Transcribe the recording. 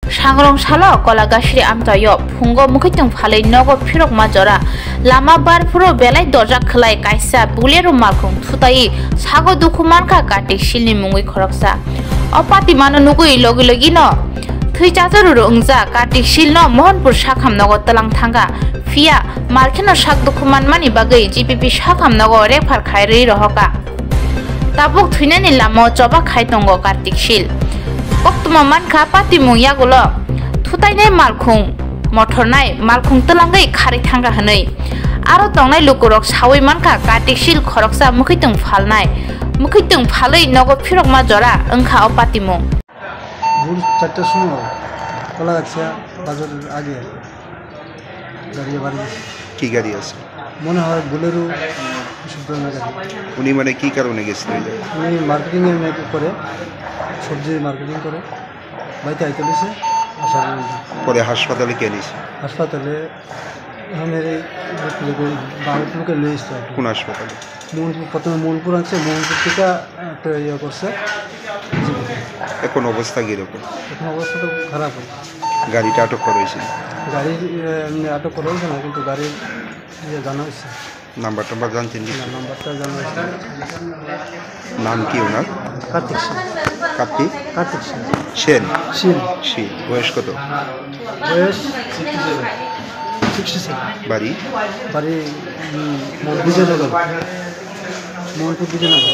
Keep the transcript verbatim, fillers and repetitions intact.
Sangrong salo Kolagasri amchaio phungo mwkhwtwng phalwi nogo phirokma jora lama barphuru belai dojak khwlai kaisa Bolero malkhung thutaiwi sago dukhu mankha Kartik Silni mungwi khoroksa. O patimano nugwi logi logino thwi chajoruru wngjak Kartik Silno Mohanpur sakham nogo twlang thangkha, phiya malkheno sak dukhu manmani bagwi G P P sakham nogo refer khairwi rohokha. Tabuk thwinani lamao choba khai tongo Kartik Sil. Koktwma mankha patimung yagulo thutainai malkhung mothornai malkhung twlangwi kharwi thangkha hwnwi. Aro tongnai lukurok sawi mankha Kartik Sil khoroksa mwkhwtwng phalnai. Mwkhwtwng phalwi nogo phirokma jora wngkha o patimung. ভোর চারটার সময় কলাগাছিয়া বাজারের আগে গাড়ি বাড়ি গেছে। কি গাড়ি আছে? মনে হয় বোলেরো, এসব ধরনের গাড়ি। উনি মানে কি কারণে গেছিলেন? উনি মার্কেটিংয়ের মেয়ে করে, সবজি মার্কেটিং করে, বাড়িতে আইতে বলেছে, আসার মধ্যে পরে হাসপাতালে কে নিয়েছে? হাসপাতালে এখানে এই বারো লোকে লয়ে এসছে আর কি। কোন হাসপাতালে? মোহনপুর, প্রথমে মোহনপুর আছে, মোহনপুর থেকে একটা ইয়ে করছে। এখন অবস্থা কিরকম? এখন অবস্থা তো খারাপ। গাড়িটা আটক করা হয়েছে? গাড়ি, এ, এমনি আটক করা হয়েছে না, কিন্তু গাড়ির ইয়ে জানা হয়েছে। নাম্বার টাম্বার জানছেন কি? না, নাম্বারটা জানা হয়েছে না। নাম কি ওনার? কার্তিক সিং। কার্তিক? কার্তিক সিং। সেন? সিং। সিং। বয়স কত? বয়স সিক্সটি সেভেন। বাড়ি? বাড়ি, উম, বিজয়নগর। মোহনপুর বিজয়নগর।